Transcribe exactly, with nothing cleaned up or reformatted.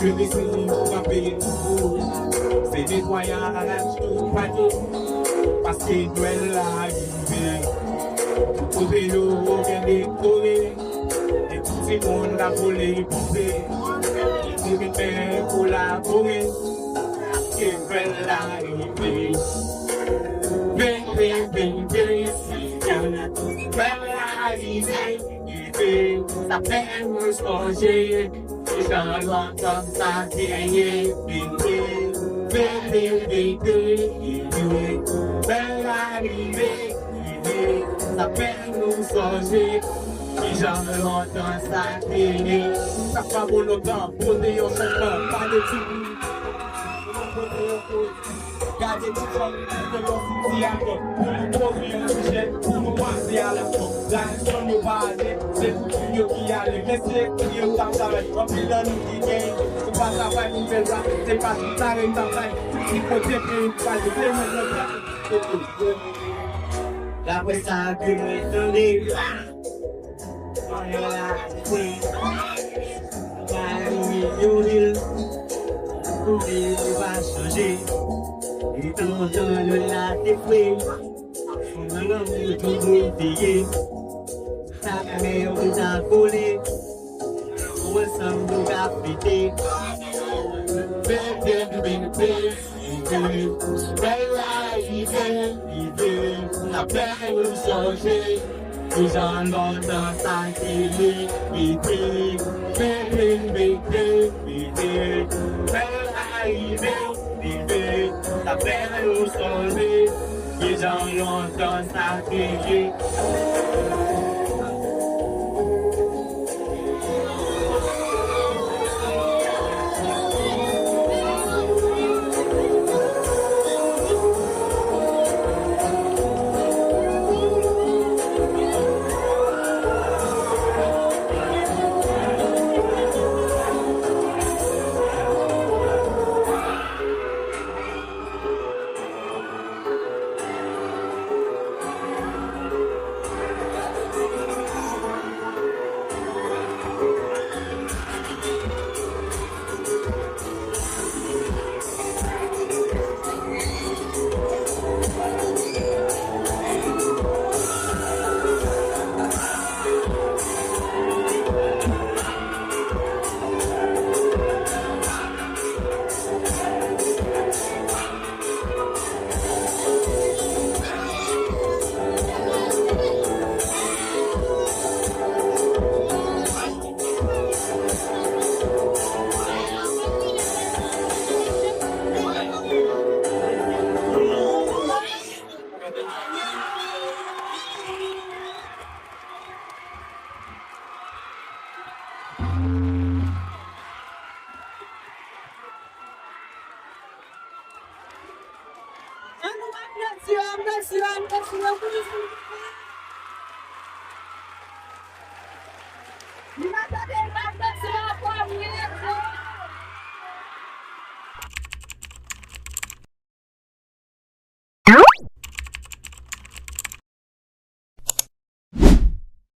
Yo deside frape tou. Se netwayaj toupatou. Paske Nwèl la rive. Tout kote yo gen dekore. E tout timoun la vole panse. Ki te vin fè kolabore. Paske Nwèl la rive. Veye, veye, veye. Nwèl la rive. Rive. Sa fè nou sonje. Jan lontan sa te ye, vini, vini, vini, vini. Bèl arive, vini, sa fè nou sonje. Jan lontan sa te ye. Sa pa bon lontan, pote yon chanjman, pa de ti. Gade ti fanm, se yon sitiyasyon. Pou nou pwodui yon ti jèn, pou nou pase a laksyon. Tradisyon nou pa ale, se koutim yo ki ale. Men se ekri yo k ap travay. Anpil nan nou ki genyen, se pa travay pou fè l la, se pa tout sa ret travay. Tout ti kote peyi n prale, se nou menm nan. Daprè sa ke mwen tande. Anyen la, wi. Bay nou yon vil. Pou vil nou pa chanje. Li lontan lè la te fre. Fò nan lanmou tou moun te ye. Sa ka gen yon moun ta kole. Pou ansanm nou ka fete. Fete, fete. Bèl arive, rive, n ap fè nou sonje. Ki jan lontan sa te ye, mete, mete, mete, mete. Bèl arive, rive, n ap fè nou sonje. Ki jan lontan sa te ye. Ann nou aplodi yo, aplodi yo, aplodi yo, wi, silvouplè. Nou pa tande, nou pa tande,